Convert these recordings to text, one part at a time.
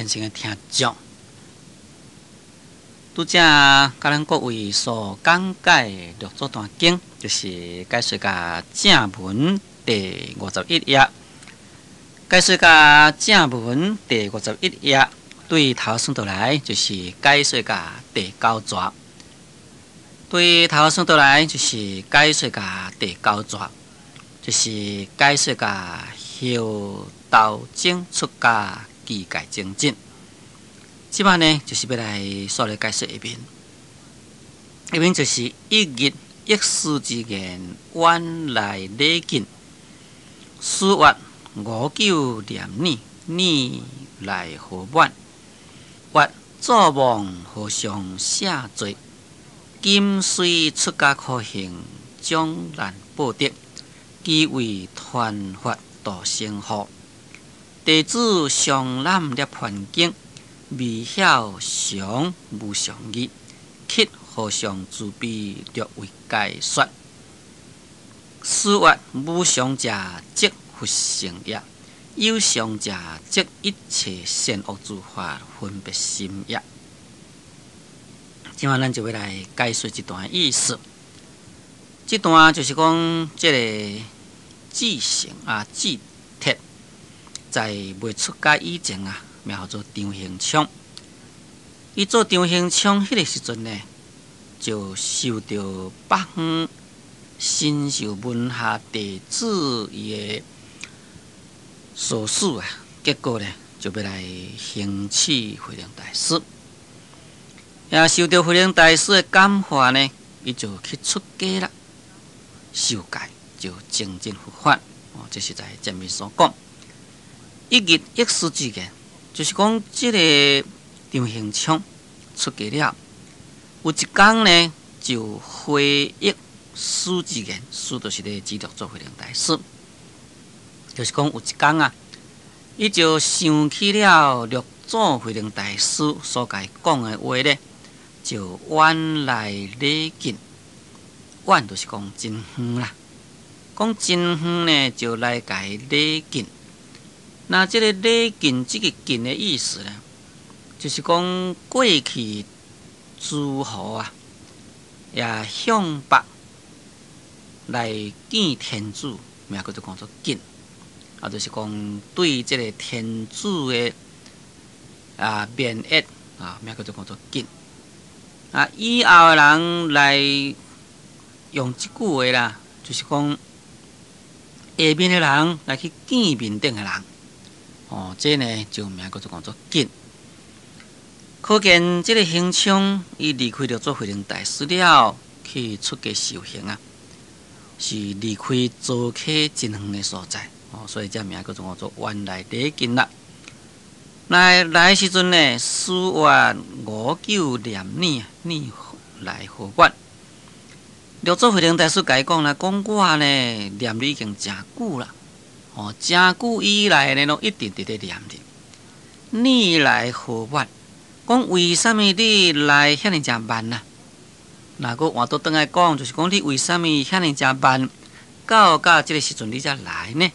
誠的聽眾，拄才共咱各位所講解的六祖壇經，就是解說甲正文第五十一頁，解說甲正文第五十一頁，對頭算倒來就是解說甲第九逝，對頭算倒來就是解說甲第九逝，就是解說甲後道整出家具戒精進。這擺呢，就是欲來煞來解說下面，下面就是一日憶師之言，遠來禮敬，師曰五九念你，你來何遠？曰祖望和尚赦罪，今雖出家苦行，終難報得，祈為傳法度生護。弟子常覽涅槃經，未曉常無常義，乞和尚慈悲略為解說。師曰：無常者，即佛性也；有常者，即一切善惡諸法分別心也。這擺咱就欲來解說這段意思。這段就是講這个智成啊，智鐵在未出家以前啊，名號做張興昌。伊做張興昌彼个時陣呢，就受著北方神秀門下弟子伊的唆使啊，結果呢就欲來行刺慧能大師。也受著慧能大師的感化呢，伊就去出家啦，受戒就精進佛法。哦，這是在前面所講。一日憶師之言，就是講這个張興昌出家了，有一工呢就回憶師之言，師就是咧指六祖慧能大師，就是講有一工啊，伊就想起了六祖慧能大師所共伊講的話咧，就遠來禮敬，遠就是講真遠啦，講真遠呢就來共伊禮敬。那這个禮敬，這个敬的意思呢，就是講過去諸侯啊，也向北來見天子，名叫做講做敬，啊，就是講對這个天子的啊面謁啊，名叫做講做敬。啊，以後的人來用這句話啦，就是講下面的人來去見面頂的人。哦，這呢就名叫做講做敬。可見這个興昌伊離開六祖慧能大師了，去出家修行啊，是離開灶溪真遠的所在。哦，所以這名叫做講做遠來禮敬啦。來來時陣呢，師曰五九念你，你來何遠？六祖慧能大師共伊講啦，講我呢念你已經誠久啦。哦，誠久以來呢，攏一直佇咧念你。你來何晚？講為啥物你來遐爾誠慢啊？若閣換倒轉來講，就是講你為啥物遐爾誠慢？到到這个時陣你才來呢？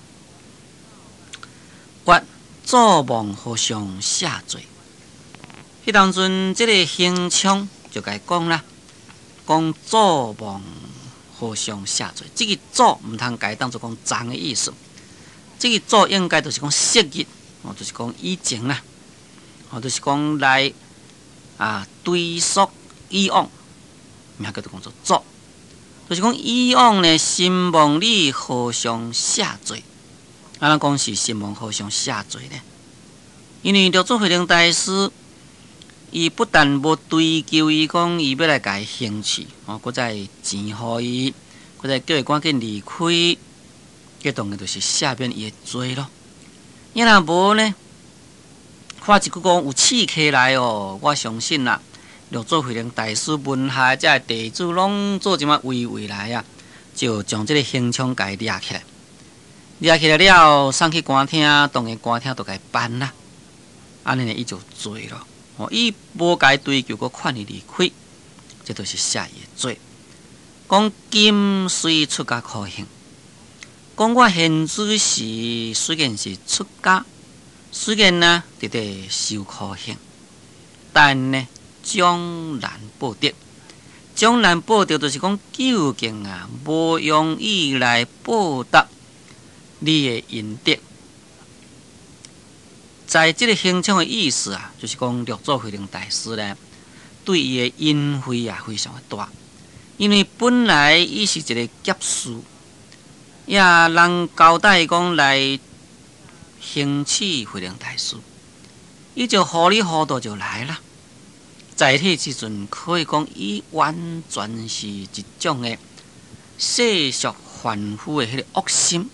曰祖望和尚赦罪。彼當陣，這个興昌就共伊講啦，講祖望和尚赦罪。這个祖毋通共伊當做講昨的意思。這个祖應該就是講昔日，哦，就是講以前啦，哦，就是講來啊追溯以往，名叫做講做祖，就是講以往呢，神望你和尚赦罪，啊，咱講是神望和尚赦罪呢，因為六祖慧能大師，伊不但無追究伊講伊欲來共伊行刺，哦，閣再錢予伊，閣再叫伊趕緊離開。這當然就是赦免伊的罪囉。伊若無呢，看一句講有刺客來哦，我相信啦，六祖慧能大師門下這个弟子攏做這麼圍圍來啊，就將這个興昌共伊掠起來，掠起來了，送去官廳，當然官廳就共伊辦啦。按呢，伊就罪囉。哦，伊無共伊追究，閣勸伊離開，這就是赦伊的罪。講今雖出家苦行。講我現此時雖然是出家，雖然呢佇咧受苦行，但呢終難報得。終難報得就是講究竟啊，無容易來報答你的恩德。在這个行充的意思啊，就是講六祖慧能大師呢，對伊的恩惠啊非常的大。因為本來伊是一个劫士，也人交代講來行刺慧能大師，伊就糊裡糊塗就來啦。在彼時陣，可以講伊完全是一種的世俗凡夫的彼个惡心，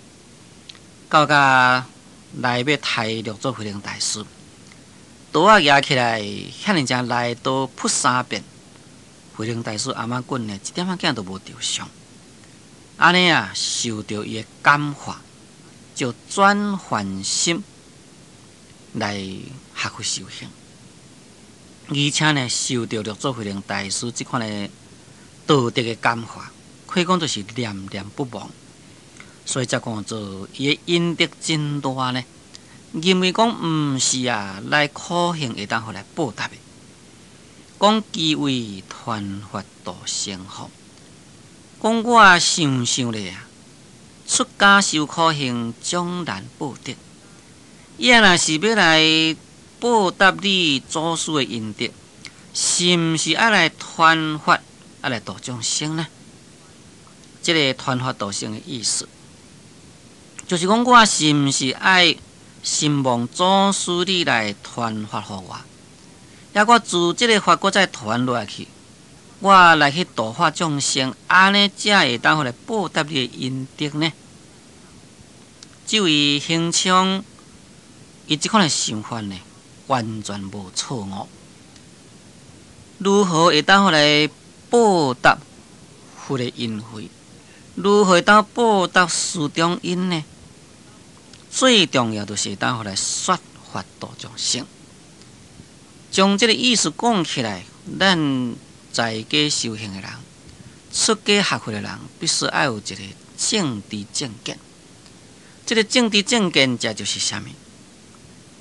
到甲來欲刣六祖慧能大師，刀仔舉起來，遐爾正來刀撲三遍，慧能大師頷仔頸呢，一點仔仔都無著傷。按呢啊，受著伊的感化，就轉凡心來學佛修行，而且呢，受著六祖慧能大師這款的道德的感化，可以講就是念念不忘。所以才講做伊的恩德真大呢。認為講毋是啊，來苦行會當予來報答的。講其為傳法度生乎？講我想想咧啊，出家受苦行，終難報得。伊若是欲來報答你祖師的恩德，是毋是愛來傳法，愛來度眾生呢？這个傳法度生的意思，就是講我是毋是愛希望祖師你來傳法予我？抑我自這个法，閣再傳落去，我來去度化眾生，按呢才會當予來報答你的恩德呢？這位行充，伊這款的想法呢，完全無錯誤。如何會當予來報答佛的恩惠？如何會當報答師長恩呢？最重要就是會當予來說法度眾生。將這个意思講起來，咱在家修行的人，出家學佛的人，必須愛有一个正知正見。這个正知正見，這就是啥物？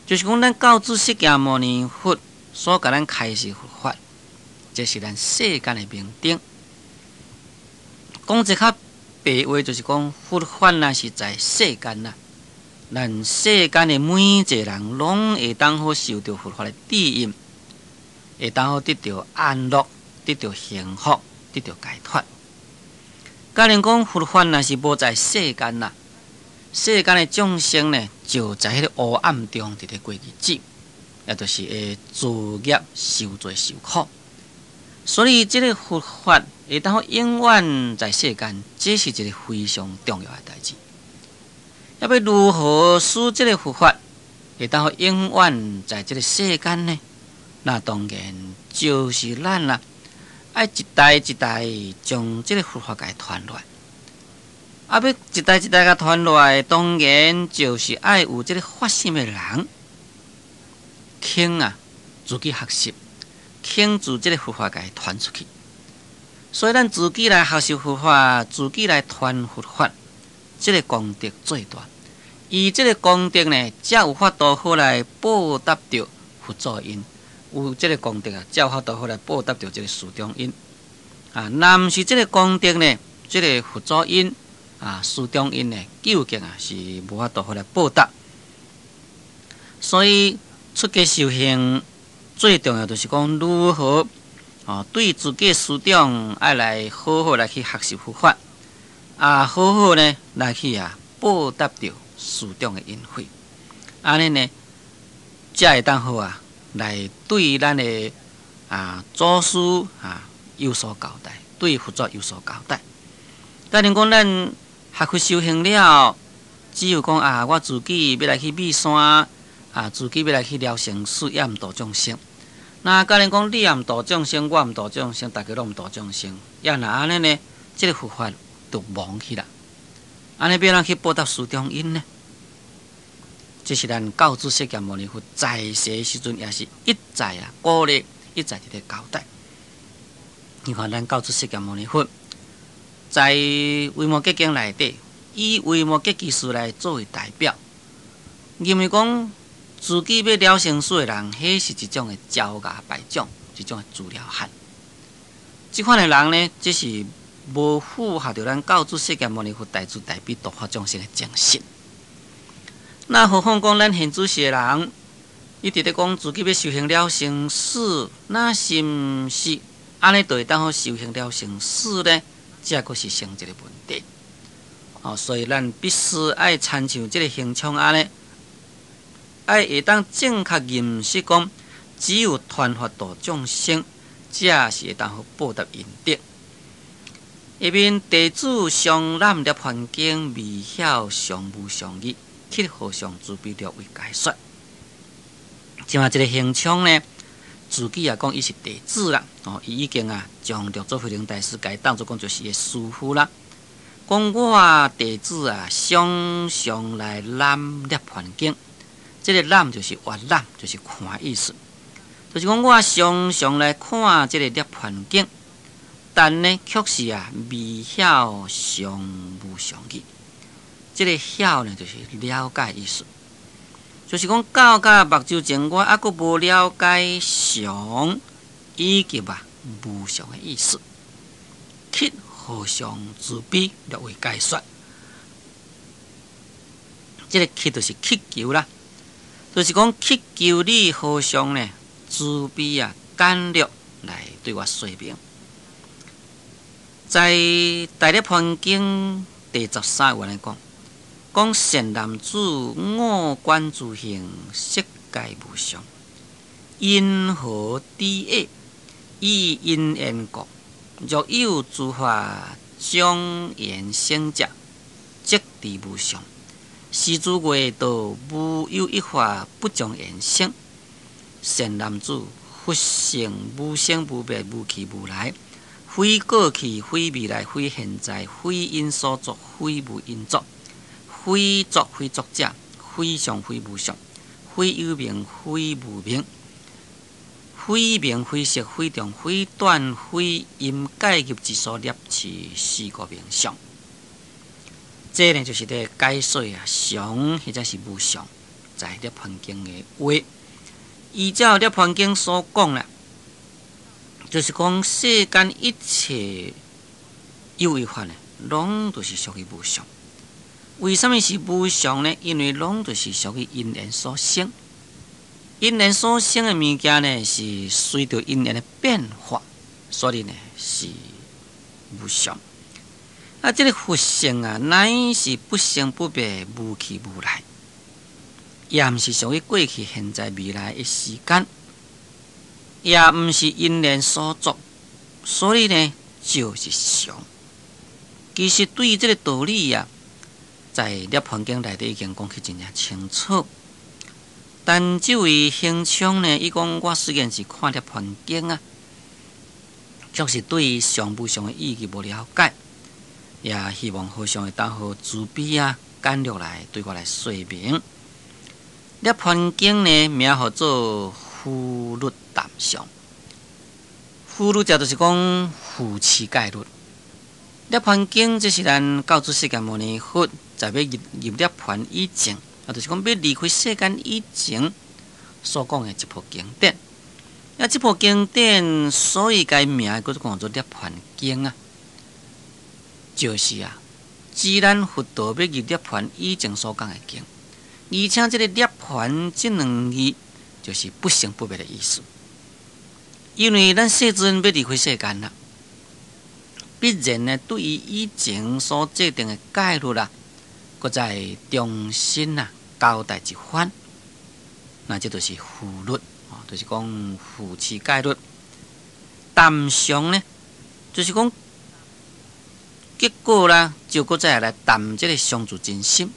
就是講咱教主釋迦牟尼佛所共咱開示佛法，這是咱世間的明燈。講一較白話，就是講佛法若是在世間啦，咱世間的每一个人攏會當好受著佛法的指引，會當好得著安樂，得著幸福，得著解脫。假如講佛法若是無在世間啦，世間的眾生呢，就在彼个黑暗中佇咧過日子，也就是會造業受罪受苦。所以，這个佛法會當永遠在世間，這是一个非常重要的代誌。欲如何使這个佛法會當永遠在這个世間呢？那當然就是咱啦，愛一代一代將這个佛法共傳落來。啊，欲一代一代共傳落來，當然就是愛有這个發心的人，肯啊自己學習，肯自這个佛法共傳出去。所以，咱自己來學習佛法，自己來傳佛法，這个功德最大。以這个功德呢，才有法度好來報答著佛祖恩。有這个功德啊，才有法度好來報答著這个師長恩。啊，若毋是這个功德呢，這个佛祖恩啊，師長恩呢，究竟啊是無法度好來報答。所以出家修行最重要就是講如何哦，對自己師長愛來好好來去學習佛法，啊，好好呢來去啊報答著師長的恩惠，按呢呢，才會當好啊來對咱的啊祖師啊有所交代，對佛祖有所交代。假如講咱學佛修行了，只有講啊，我自己欲來去覕山，啊，自己欲來去了生死，也毋度眾生。那假如講你也毋度眾生，我毋度眾生，大家攏毋度眾生，也若按呢呢，這个佛法就亡去啦。按呢欲按怎去報答師長恩呢？這是咱教主釋迦牟尼佛在世時陣，也是一再啊鼓勵，一再佇咧交代。你看咱教主釋迦牟尼佛在《維摩詰經》內底，以維摩詰居士來作為代表，認為講自己欲了生死的人，彼是一種的焦芽敗種，一種的資料漢。這款的人呢，這是無符合著咱教主釋迦牟尼佛大慈大悲度化眾生的精神。那何況講咱現主時的人，一直咧講自己欲修行了生死，那是毋是按呢就會當好修行了生死呢？這閣是成一個問題。哦，所以咱必須愛參像這個行充按呢，愛會當正確認識講，只有傳法度眾生，才是會當好報答恩德。下面弟子常覽涅槃經，未曉常無常義，乞和尚慈悲略為解說。像這個行充呢，自己也講伊是弟子啦，哦，伊已經啊將六祖慧能大師共伊當做講就是伊的師父啦。講我弟子啊，常常來覽涅槃經，這個覽就是閱覽，就是看意思，就是講我常常來看這個涅槃經，但呢，卻是啊未曉常無常義。這個曉呢，就是了解意思。就是講到甲目睭前，我猶閣無了解常以及啊無常的意思。乞和尚慈悲略為解說。這個乞就是乞求啦，就是講乞求你和尚呢慈悲啊簡略來對我說明。在《大涅槃經》第13願來講。講善男子，五觀諸行，色界無常，因何知也？以因緣故，若有諸法將緣生者，即知無常。是諸外道無有一法不將緣生。善男子，佛性無生無滅，無去無來，非過去，非未來，非現在，非因所作，非無因作。非作非作者，非常非無常，非有明，非無明，非名非色，非長非短，非陰界入之所攝持四個名相。這呢就是咧解說啊，常或者是無常，在涅槃經的話，依照涅槃經所講啦，就是講世間一切有為法呢，攏都是屬於無常。為啥物是無常呢？因為攏就是屬於因緣所生，因緣所生的物件呢，是隨著因緣的變化，所以呢是無常。啊，這個佛性啊，乃是不生不滅、無去無來，也毋是屬於過去、現在、未來的時間，也毋是因緣所作，所以呢就是常。其實對於這個道理啊，在《涅槃經》內底已經講得真正清楚，但這位行充呢，伊講我雖然是看《涅槃經》啊，卻是對常無常的意義無了解，也希望和尚會當好慈悲啊，簡略來對我來說明。《涅槃經》呢，名號做附律談相，附律者就是講附持戒律。涅槃經這是咱教主釋迦牟尼佛在欲入入涅槃以前，啊，就是講欲離開世間以前所講的一部經典。啊，這部經典所以共伊名閣講做涅槃經啊，就是啊，指咱佛陀欲入涅槃以前所講的經。而且這個涅槃這兩字就是不生不滅的意思。因為咱世尊欲離開世間啦。必然呢，對於以前所制定的戒律啦，閣再重新啊交代一番，那這就是附律，哦，就是講附持戒律。談相呢，就是講結果啦，就閣再來談這個常住真心，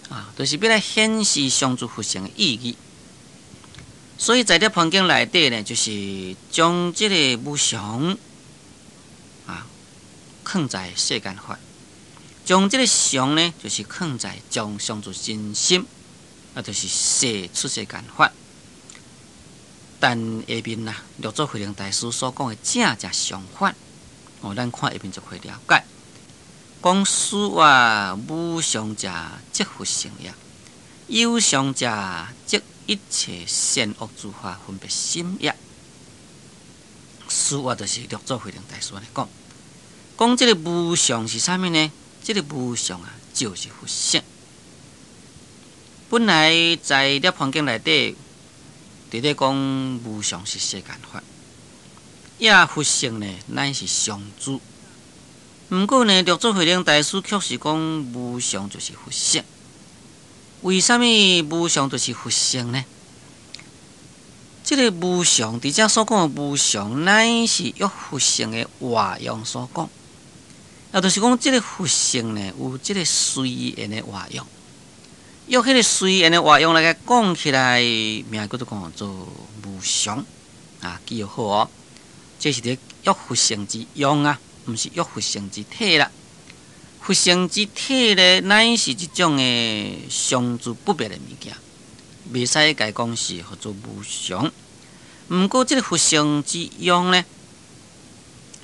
啊，就是欲來顯示常住佛性的意義。所以在這環境內底呢，就是將這個無常啊，囥在世間法，將這個常呢，就是囥在將常住真心，啊，就是世出世間法。但下面啊，六祖慧能大師所講的正正相反，哦，咱看下面就會了解。講此我無常者，即佛性也。有常者，即一切善惡諸法分別心也。書話就是六祖慧能大師按呢講，講這个無常是啥物呢？這个無常啊，就是佛性。本來在《涅槃經》內底，佇咧講無常是世間法，也佛性呢，乃是常住。毋過呢，六祖慧能大師卻是講無常就是佛性。為啥物無常就是佛性呢？這个無常，佇遮所講的無常，乃是約佛性的活用所講。也就是講，這个佛性呢，有這个隨緣的活用。約彼个隨緣的活用來講起來，名叫做講做無常啊，記好哦。這是佇約佛性之用啊，毋是約佛性之體啦。佛性之體咧，乃是一種的常住不變的物件，袂使共伊講是號做無常。毋過，這个佛性之用呢，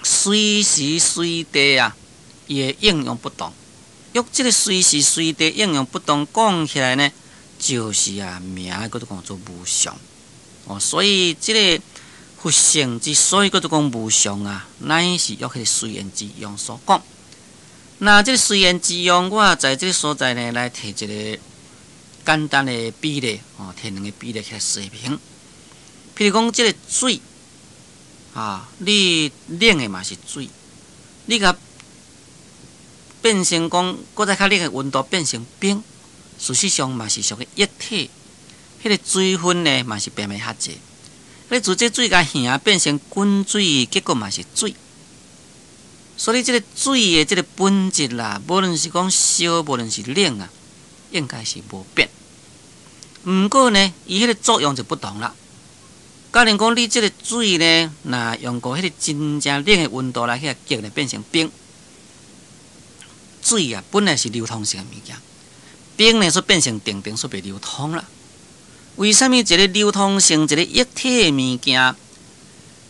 隨時隨地啊，伊的應用不同。約這个隨時隨地應用不同，講起來呢，就是啊，名叫做講做無常。哦，所以這个佛性之所以叫做講無常啊，乃是約彼个隨緣之用所講。那這个隨緣之用，我在這个所在呢，來提一个簡單的比例，哦，提兩个比例起來說明。譬如講，這个水啊，你冷的嘛是水，你共變成講，閣再較冷的溫度變成冰，事實上嘛是屬於液體。彼个水分呢，嘛是變袂較濟。你自這水共瓦變成滾水，結果嘛是水。所以這个水的這个本質啦，無論是講燒，無論是冷啊，應該是無變。毋過呢，伊彼个作用就不同啦。假如講你這个水呢，若用過彼个真正冷的溫度來去結呢，變成冰。水啊，本來是流通性的物件，冰呢，煞變成定定，煞袂流通啦。為啥物一个流通性、一个液體的物件，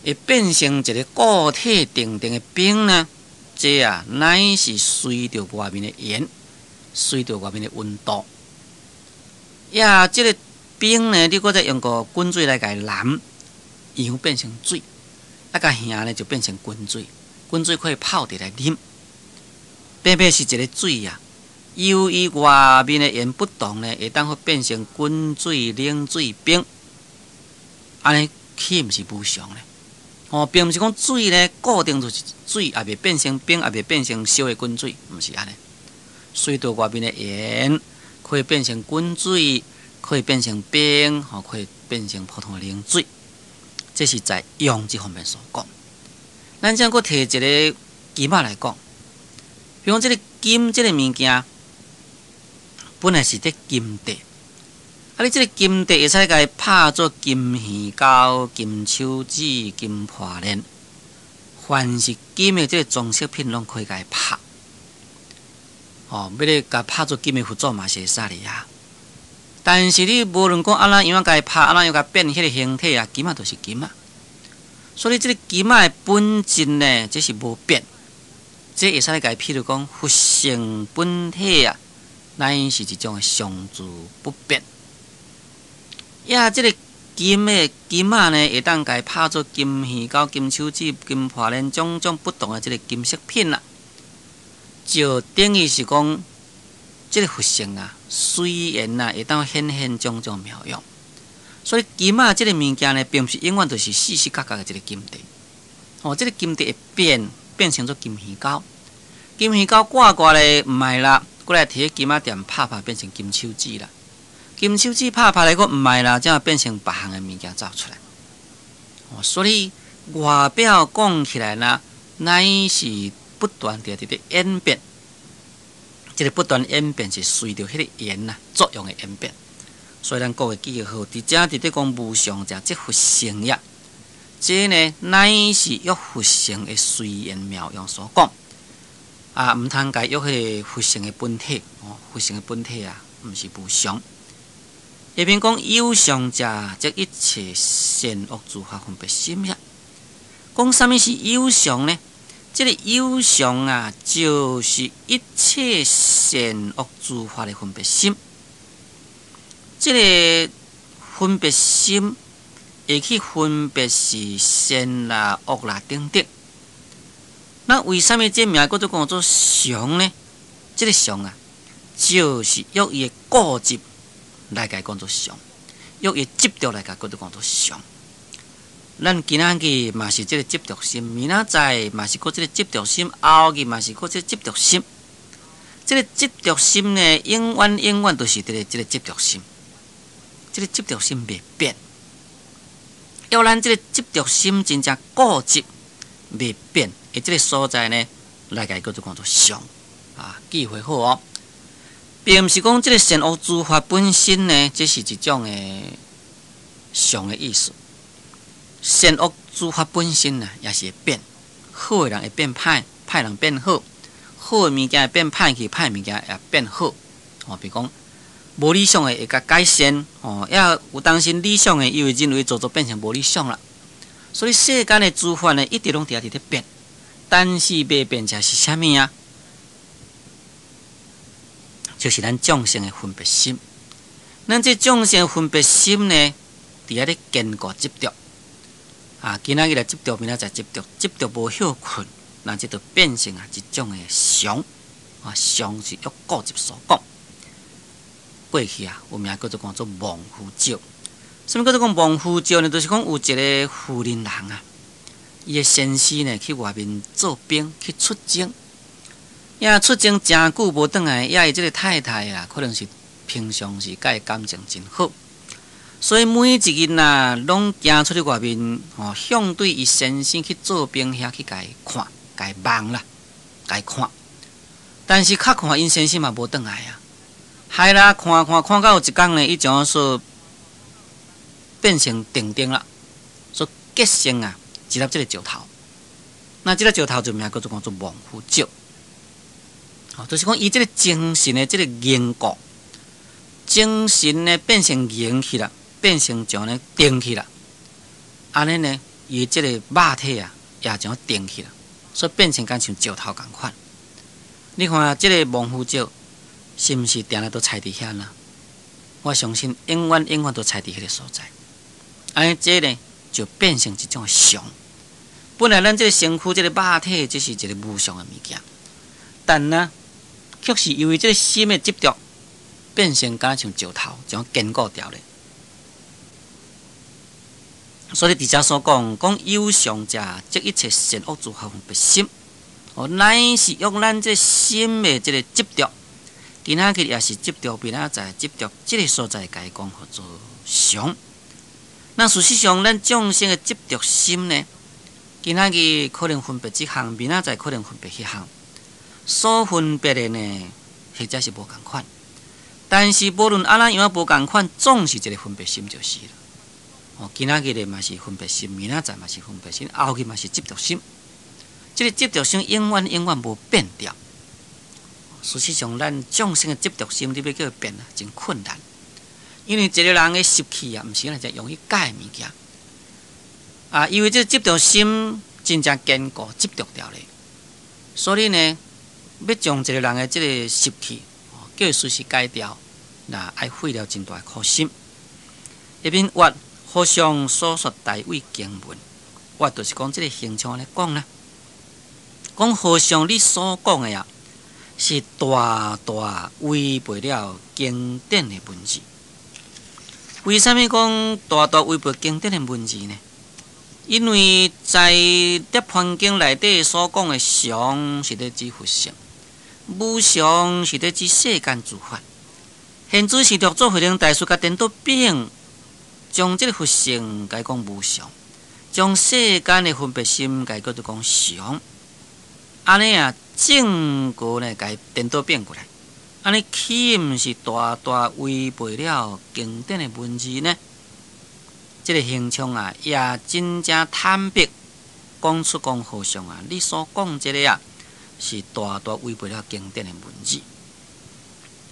會變成一个固體定定的冰呢？這啊，乃是隨著外面的鹽，隨著外面的溫度。呀，這个冰呢，你閣再用個滾水來共伊淋，伊會變成水，啊，共瓦呢就變成滾水，滾水可以泡佇來啉。偏偏是一个水啊，由於外面的鹽不同呢，會當去變成滾水、冷水、冰，按呢豈毋是無常呢？哦，並毋是講水呢固定就是水，也袂變成冰，也袂變成燒的滾水，毋是按呢。隨著外面的鹽可以變成滾水，可以變成冰，吼，可以變成普通的冷水。這是在用這方面所講。咱這閣提一个金仔來講，比如講這个金這个物件，本來是佇金地，啊！你這个金地會使共伊拍做金耳膠、金手指、金破鏈，凡是金的這个裝飾品，攏可以共伊拍。哦，欲你共拍做金的佛祖嘛是會使哩啊。但是你無論講按怎樣共伊拍，按怎樣共變彼个形體啊，金仔就是金仔。所以這个金仔的本質呢，這是無變。這會使共伊譬如講佛性本體啊，乃是一種常住不變。呀，這个金的金仔呢，會當共伊拍做金耳膠、金手指、金破鏈，種種不同的這个金飾品啦。就等於是講，這个佛性啊，隨緣啊，會當顯現種種妙用。所以金仔這个物件呢，並毋是永遠就是死死格格的一个金地。哦，這个金地會變，變成做金耳膠，金耳膠掛掛咧毋愛啦，閣來提去金仔店拍拍變成金手指啦。金手指拍拍咧，閣毋愛啦，才變成別項的物件走出來。哦，所以外表講起來呢，乃是不斷佇佇咧演變。這个不斷演變是隨著彼个緣啊作用的演變。所以咱各位記好，佇遮佇咧講無常者，即佛性也。這呢，乃是約佛性的隨緣妙用所講。啊，毋通共約彼个佛性的本體哦，佛性的本體啊，毋是無常。下面講有常者，即一切善惡諸法分別心也。講啥物是有常呢？這个有常啊，就是一切善惡諸法的分別心。這个分別心會去分別是善啦、惡啦等等。那為啥物這名叫做講做常呢？這个常啊，就是用伊的固執來共伊講做常，用伊執著來共叫做講做常。咱今仔日嘛是這个執著心，明仔載嘛是閣這个執著心，後日嘛是閣這个執著心。這个執著心呢，永遠永遠都是佇咧這个執著心，這个執著心袂變。要咱這个執著心真正固執袂變，佇這个所在呢，來共伊叫做講做常啊，記會好哦。並毋是講這个善惡諸法本身呢，這是一種的常的意思。善惡諸法本身啊，也是會變，好的人會變歹，歹人變好，好的物件會變歹去，歹物件也變好。哦，比如講無理想的會共改善，哦，也有當時理想的，因為認為做做變成無理想啦。所以世間的諸法呢，一直攏佇遐佇咧變，但是袂變者是啥物啊？就是咱眾生的分別心。咱這眾生的分別心呢，佇遐咧堅固執著。啊，今仔日來執著，明仔載執著，執著無歇睏，那這就變成啊一種的常，啊常是用固執所講。過去啊，有名叫做講做亡夫石。啥物叫做講亡夫石呢？就是講有一個婦人人啊，伊的先生呢去外面做兵去出征，也出征誠久無轉來，也伊這个太太啊，可能是平常時佮伊感情真好。所以每一日啊，攏行出去外面，吼，向對伊先生去做兵遐去共伊看，共伊望啦，共伊看。但是較看𪜶先生嘛無轉來啊。係啦，看看看到有一工呢，伊將說變成定定啦，說結成啊一粒這个石頭。那這个石頭就名叫做講做亡夫石。哦，就是講伊這个精神的這个凝固，精神呢變成凝去啦。變成像呢定去啦，按呢呢，伊這个肉體啊，也像定去啦，所以變成敢像石頭仝款。你看這个亡夫石，是毋是定定都踩佇遐呢？我相信永遠永遠都踩佇彼个所在。按呢，這呢就變成一種常。本來咱這个身軀、這个肉體，這是一个無常的物件，但呢，卻是因為這个心的執著，變成敢像石頭，這樣堅固牢咧。所以佇遮所講，講有常者，即一切善惡諸法分別心，哦，乃是用咱這心的這个執著，今仔日也是執著，明仔載執著，這个所在共伊講號做常。那事實上，咱眾生的執著心呢，今仔日可能分別這項，明仔載可能分別彼項，所分別的呢，或者是無仝款。但是無論按怎樣無仝款，總是一个分別心就是了。哦，今仔日的嘛是分別心，明仔載嘛是分別心，後日嘛是執著心。這个執著心永遠永遠無變掉。事實上，咱眾生的執著心，你欲叫伊變啊，真困難。因為一個人的習氣啊，毋是咱遮容易改的物件。啊，因為這個執著心真正堅固執著牢咧，所以呢，欲將一個人的這个習氣，叫伊隨時改掉，那愛費了真大的苦心。下面曰和尚所說大畏經文，我就是講這个形象來講啦。講和尚你所講的啊，是大大違背了經典的文字。為啥物講大大違背經典的文字呢？因為在《涅槃經》內底所講的常是咧指佛性，無常是咧指世間諸法。現主是六祖慧能大師共顛倒反。將這个佛性共伊講無常，將世間的分別心共伊叫做講常，按呢啊正果呢共伊顛倒變過來，按呢豈毋是大大違背了經典的文字呢？這个形象啊，也真正坦白講出講和尚啊，你所講這个啊，是大大違背了經典的文字。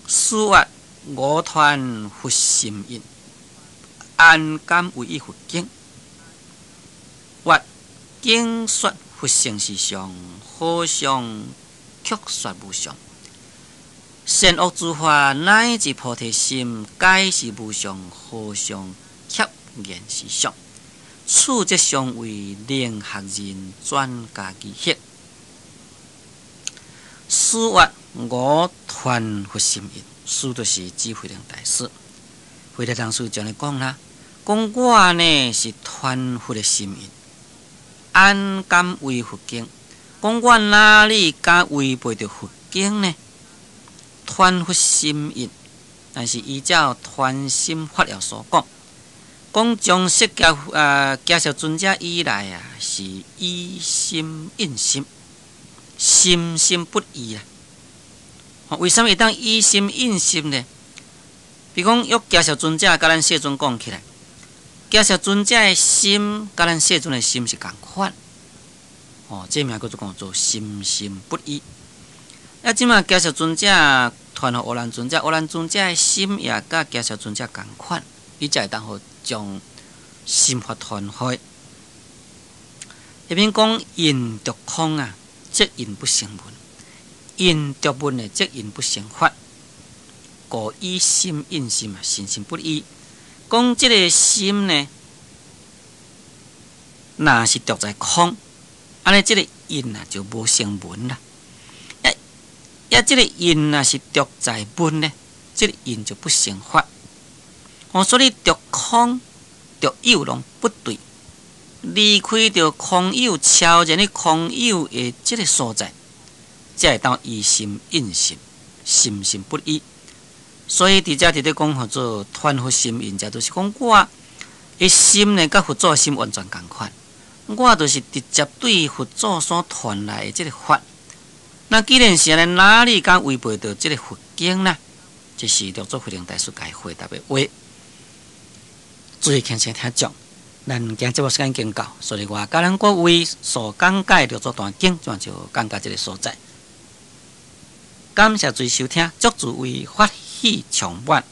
師曰：吾傳佛心印。安敢違依佛經？曰經說佛性是常，和尚卻說無常。善惡諸法乃至菩提心，皆是無上和尚洽言實相。此則相為能學人轉加儀式。師曰我傳佛心印，師就是指慧能大師。慧能大師就按呢講啦，講我呢是傳佛的心印，安敢違佛經？講我哪裡敢違背著佛經呢？傳佛心印，但是依照傳心法要所講，講從釋迦啊迦葉尊者以來啊，是以心印心，心心不異啊。為啥物會當以心印心呢？比如講，約迦葉尊者佮咱世尊講起來，迦葉尊者的心佮咱世尊的心是仝款，哦，這名叫做講做心心不異。啊，這馬迦葉尊者傳予阿難尊者，阿難尊者的心也佮迦葉尊者仝款，伊才會當予將心法傳開。彼邊講印著空啊，則印不成文；印著文的，則印不成法。故以心印心啊，心心不異。講這个心呢，若是著在空，按呢這个印啊就無成文啦。抑這个印若是著在文呢，這个印就不成法。哦，所以著空、著有攏不對，離開著空有，超然於空有的這个所在，才會當以心印心，心心不異。所以佇遮佇咧講號做傳佛心印，這就是講我的心呢，佮佛祖的心完全仝款。我就是直接對佛祖所傳來的這个法。那既然是按呢，哪裡敢違背著這个佛經呢？這是六祖慧能大師共伊回答的話。注意聽聽聽眾，咱今節目時間已經到，所以我佮咱各位所講解六祖壇經，就講到這个所在。感謝注意收聽，祝諸位法喜充滿。